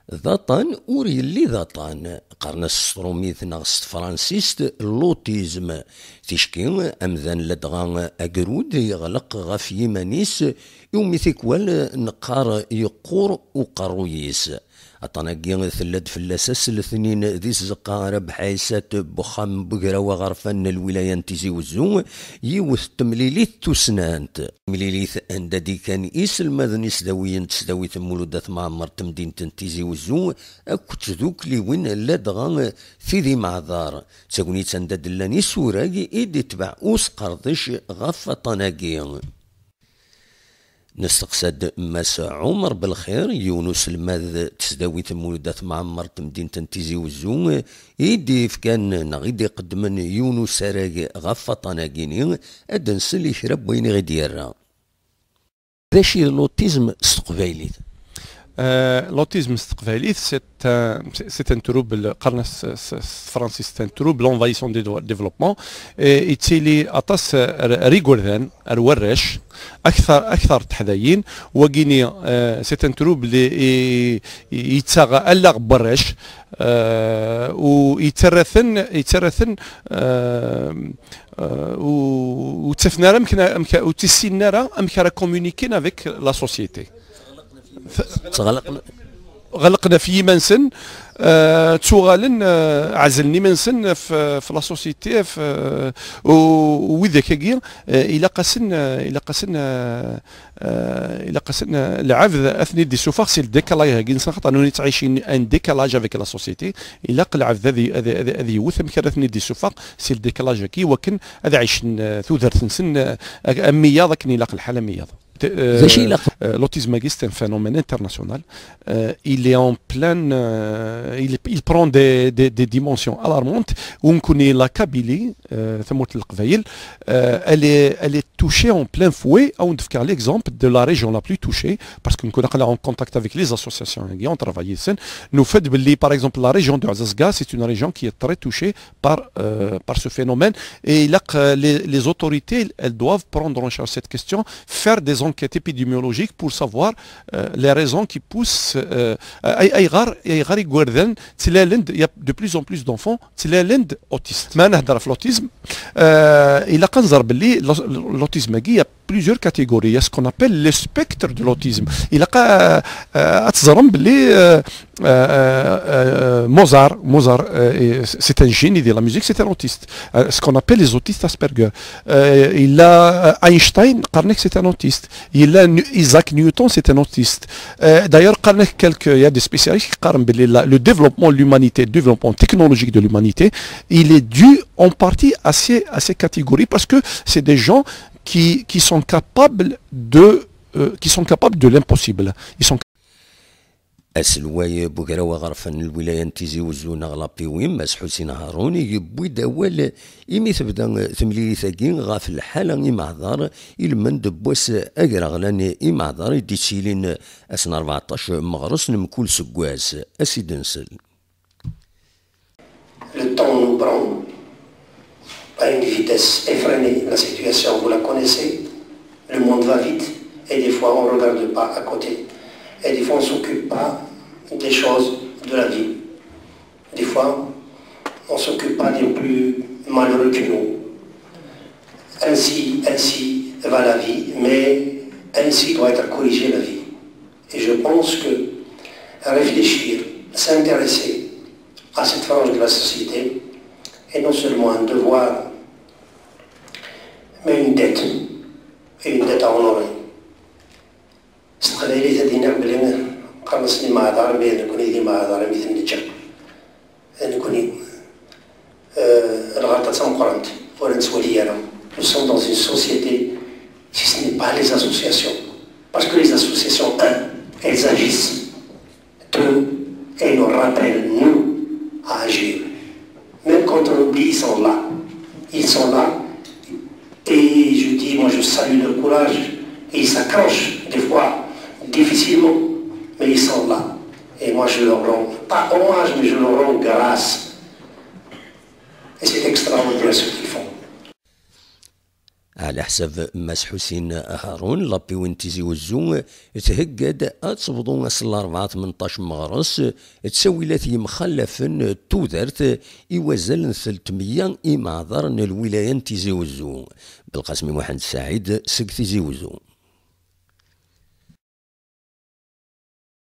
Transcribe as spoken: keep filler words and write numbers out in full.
D aṭṭan ur yelli d aṭṭan. Qqaren-as s tṛumit neɣ s tefransist l'autisme. Ticki, amdan ladɣa agrud yeɣleq ɣef yiman-is, iwumi tikwal neqqar yeqqur uqerruy-is. Aṭṭan-agi tella-d fell-as ass letnin di tzeqqa ara bḥaysat n uxxam n ugraw aɣerfan n lwilaya n Tizi Wezzu, yiwet n temlilit tussnant. Temlilit anda d-ikan iselmaden isdawiyen n tesdawit n Mulud At Mɛemmer n temdint n Tizi Wezzu akked tdukliwin ladɣa tid imeɛdar. D tagnit anda d-llan isurag i d-itbeɛ usqerdec ɣef waṭṭan-agi. Nesteqsa-d Mass Ɛumer Belxir, yiwen uselmad n tesdawit n Mulud At Mɛemmer n temdint n Tizi Wezzu, i d-yefkan neɣ i d-iqeddmen yiwen usarag ɣef waṭṭan-agi-ni, ad d-nsel i kra n wayen i ɣ-id-yerra. D acu i d l'autisme s teqbaylit? Euh, l'autisme s teqbaylit, c'est un, c'est un trouble, qqaren-as s, s, s tefransist, c'est un trouble envahissant du développement. Et yettili aṭas ar, ar igerdan, ar warrac, akthar, akthar teḥdayin. Wagini, euh, c'est un trouble i, i, i yettaɣ allaɣ n warrac, euh, u yettarra-ten, yettarra-ten, euh, euh, u, u ttafen ara amek, amek, u ttissinen ara amek ara communiquer avec la société. Ɣelqen, ɣelqen ɣef yiman-nsen, euh, ttuɣalen, euh, ɛezlen iman-nsen ɣef, ɣef la société, ɣef, euh, u, u widak-agi, euh, ilaq-asen, euh, ilaq-asen, euh, euh, ilaq-asen, euh, lɛebd ad ten-id-issufeɣ si le décalage-agi-nsen, xaṭer nuni ttɛicin un décalage avec la société. Ilaq lɛebd ad, ad, ad, ad yewwet amek ara ten-id-issufeɣ si le décalage-agi, wakken ad ɛicen, euh, tudert-nsen, euh, am wiyaḍ, akken ilaq lḥal am wiyaḍ. D acu i ilaq? Euh, l'autisme-agi, c'est un phénomène international. Euh, il est en pleine, euh, il, il prend des, des, des dimensions alarmantes. Où on connaît la Kabylie, euh, tamurt n Leqbayel, euh, elle est, elle est touchée en plein fouet. On a l'exemple de la région la plus touchée, parce que nous sommes en contact avec les associations, on travaille ici. Nous fait, par exemple, la région de Azazga, c'est une région qui est très touchée par, euh, par ce phénomène. Et là, euh, les, les autorités, elles doivent prendre en charge cette question, faire des enquêtes épidémiologiques pour savoir, euh, les raisons qui poussent, euh, ay-, ayɣer, ayɣer igerdan ttlalen-d, il y a de plus en plus d'enfants ttlalen-d autistes. Ma nehder ɣef l'autisme, euh, ilaq ad nẓer belli l'au-, l'autisme-agi, il y a plusieurs catégories. Il y a ce qu'on appelle le spectre de l'autisme. Ilaq, euh, euh, ad teẓrem belli, euh, euh, euh, Mozart, Mozart, euh, c'est un génie de la musique, c'est un autiste. Euh, ce qu'on appelle les autistes Asperger. Euh, il a, euh, Einstein, qqaren-ak, c'est un autiste. Il a Nu-, Isaac Newton, c'est un autiste. Euh, d'ailleurs, qqaren-ak quelques, il y a des spécialistes qui qqaren belli la, le développement de l'humanité, le développement technologique de l'humanité, il est dû en partie à ces, à ces catégories parce que c'est des gens qui, qui sont capables de, euh, qui sont capables de l'impossible. Ils sont Aselway n ugraw aɣerfan n lwilaya n Tizi Wezzu neɣ l'A P W, Mass Ḥusin Harun, yewwi-d awal imi tebda temlilit-agi ɣef lḥala imeɛdar, ilmend n wass agraɣlan imeɛdar i d-ittilin ass n rbeɛṭac meɣres n mkul seggas. Ad s-id-nsel. Le temps nous prend à une vitesse effrénée. La situation, vous la connaissez. Le monde va vite et des fois, on ne regarde pas à côté. Et des fois, on ne s'occupe pas des choses de la vie. Des fois, on ne s'occupe pas des plus malheureux que nous. Ainsi, ainsi va la vie, mais ainsi doit être corrigée la vie. Et je pense que réfléchir, s'intéresser à cette frange de la société est non seulement un devoir, mais une dette, et une dette à honorer. S teqbaylit ad d-iniɣ belli qqaren-asen imeɛdar, mi d nekkni d imeɛdar, mi ten-neǧǧa. Nekkni, euh, lɣelṭa d tameqqrant, ur nettwali ara. Nous sommes dans une société, si ce n'est pas les associations. Parce que les associations, un, elles agissent. Deux, elles nous rappellent, nous, à agir. Même quand on oublie, ils sont là. Ils sont là. Et je dis, moi, je salue leur courage. Et ils s'accrochent, des fois, difficilement, mais ils sont là. Et moi, je leur rends, pas hommage, mais je leur rends grâce. Et c'est extraordinaire ce qu'ils font. Ɛla ḥsab Mass Ḥusin Harun, l'A P W n Tizi Uzzu thegga-d ad tebḍu ass n larebɛa tmenṭac meɣres ttawilat yemxallafen n tudert i wazal n telt meyya imeɛḍaren n lwilaya n Tizi Uzzu. Belqasem Muḥend Saɛid seg Tizi Uzzu.